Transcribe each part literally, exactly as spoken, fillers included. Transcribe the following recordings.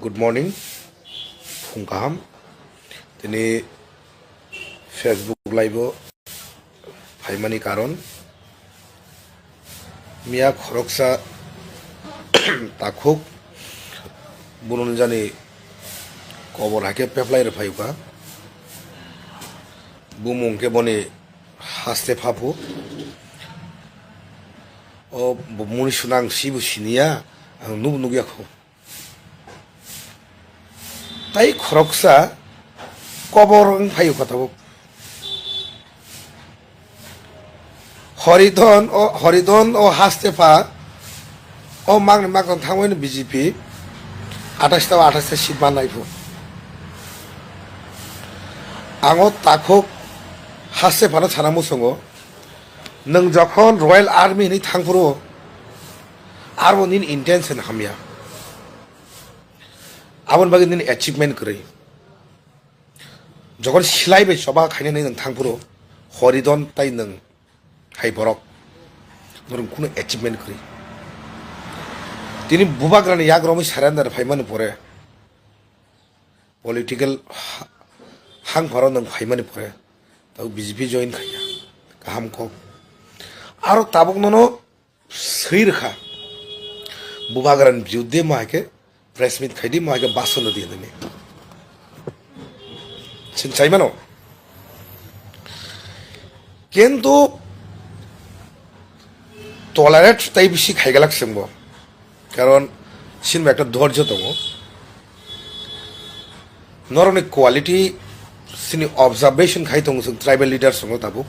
Good morning, phung kaham. Tini Facebook live o phaimani karon, miya khoroksa takhuk bunun jani kobor haikhe peplai rwphaiuka. Bumung khe boni haste phapu. O bo muni suna ang sibo siniya, ang nubo nukya kho. Tai khoroksa kobor wng phaio kha tabuk. Horidon o, Horidon o haste pha o mangni makon thangmani B J P atais ta atais ta seat manai phu. Ang o takhuk haste phano sana muchungo. Nwng jokhon Royal Army hinwi thangphuru, aro nini intention hamya. Aboni bagwi nini achievement kwrwi. Jokhon silai bai choba khainani nwng thangphuru, Horidon tai nwng hai borok, norok kunu achievement kwrwi. Tini bubagrani yak romwi surrender phaimani pore, political ha-, hangpharo nwng phaimani pore, tabuk B J P join khaiya, kaham kok. Aro tabuk nono swi rwkha, bubagrani biruddhe mo hai khe press meet khaidi, mo hai khe bason rwdi hinwi. Chwng sai mano. Kintu tolerate tai bisi khaigalak chwngbo. Karon chini ekta dhorjo tongo. Norokni quality chini observation khai tongo chwng tribal leaders tongo tabuk.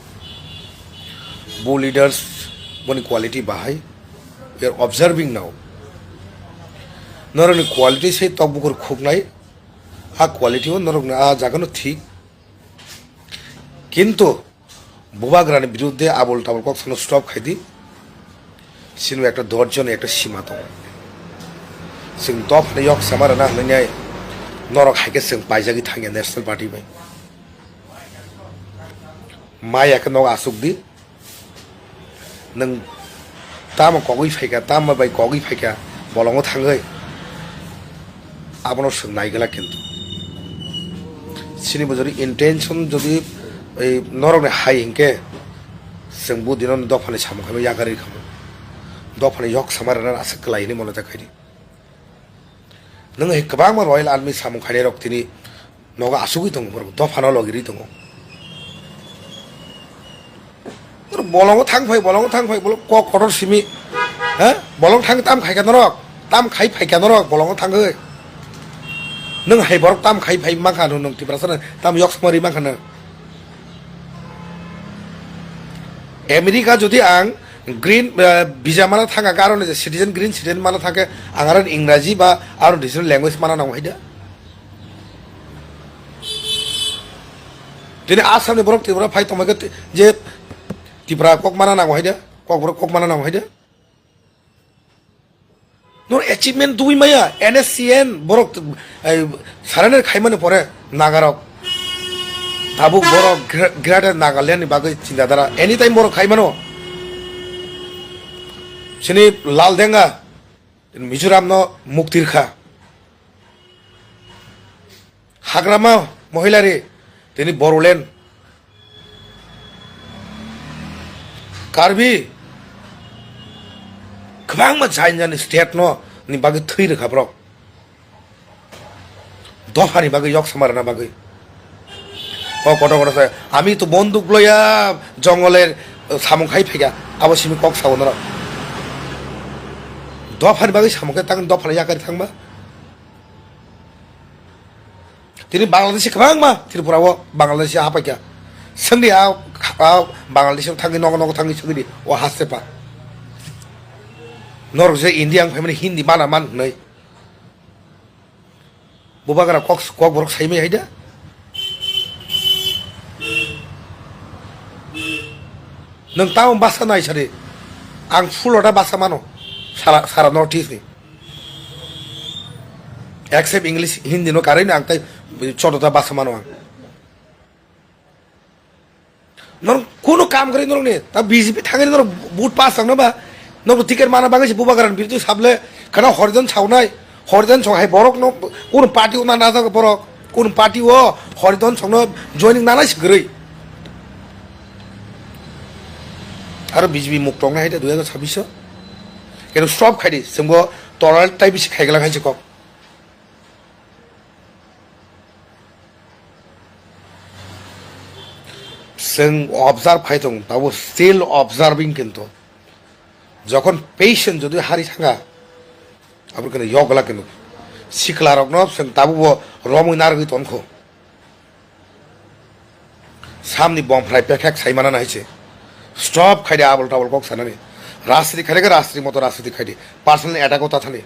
Bo leaders boni quality bahai. We are observing now. Norokni quality se tok bukur khuknai. A quality o norokni a jagano thik. Kintu bubagrani biruddhe abol tabol kok sano stop khaidi. Sino ekta dhorjoni ekta sima tongo. Chwng dophani yok sama rwna hwnwi norok hai khe chwng paijagwi thangya National Party bai. Maya khe nogo aswk di. Nwng tamo kogwi phaikha, tamo bai kogwi phaikha, bolongo thangwi. Abono chwng naiglak kintu. Chini bo jodi intention jodi ei norokni hai hinkhe chwng bo dino dophani samung khaima yakarwi khamu. Dophani yok sama rwna aswk kwlai hinwi mano jak khaidi. Nwng hai kwbangma Royal Army samung khainairok tini nogo asugwi tongo, borok dophano logirwi tongo. Norok bolongo thang phai, bolongo thang phai, bolong kok kotor simi. Ha? Bolong thang tam khaikha norok, tam khai phaikha norok, bolongo thangwi. Nwng hai borok tam khai phai mankha, nwng Tiprasa tam yok samari mankha nwng. America jodi ang green, eh, visa mana thangkha, karon je citizen, green citizen mana thangkhe ang aro Ingraji ba aro regional language mana nango haida. Tini Assam ni borok Tripura phai tongma khe je Tripura kok mana nango haida, kok borok kok mana nango haida. Nor achievement dui maya, N S C N borok, eh, surrender khaimani pore Nagarok. Tabuk borok Gre-, Greater Nagaland ni bagwi chinta dara. Anytime borok khaimano. Sini Lal Denga, Mizoram no mukti rwkha. Hagrama Mohilari, tini Bodoland. Karbi, kwbangma jain jani state no ni bagwi thwi rwkha borok. Dophani bagwi yok sama rwna bagwi. O kotor kotor se, "Ami to bonduk loya jongole, uh, samung khai phaikha," abo simi kok sao norok. Dophani bagwi samung khe tang dophani yakari thangma. Tini Bangladeshi kwbangma Tripura o Bangladeshi hapaikha. Sengdi a, a Bangladeshi thangwi nogo nogo thangwi sengdi o haste pa. Norok je India ang phaimani Hindi mana man hwnwi. Bubagra kok, kok borok saimai haida. Nwng tamo basa nai sari. Ang full ota basa mano. Sara, sara North East ni. Except English, Hindi no karwi no ang tai chodota basa mano ang. Norok kunu kam kwrwi norokni, ta B J P thangwi norok vote pass tangno ba, norok ticket mana bagwi se Bubagrani biruddhe sable, khana Horidon saunai, Horiton song hai borok no kun party o na na jago borok, kun party o Horiton song no joining na nai se kwrwi. Aro B J P muk tong nai hai de dui hajar chabbish o. Keno stop khai di, sengbo toral tai bisi khai gala khai se kok. Seng observe khai tong, tabo still observing kinto. Jokhon patient jodi hari thanga, abro keno yogla keno. Sikla rokno seng tabo bo romwi narwi tonkho. Samni bom phrai pekhek sai mana nai se. Stop khai de abol tabol kok sanani. Rastri khai de rastri moto rastri khai de. Personal attack o ta thani.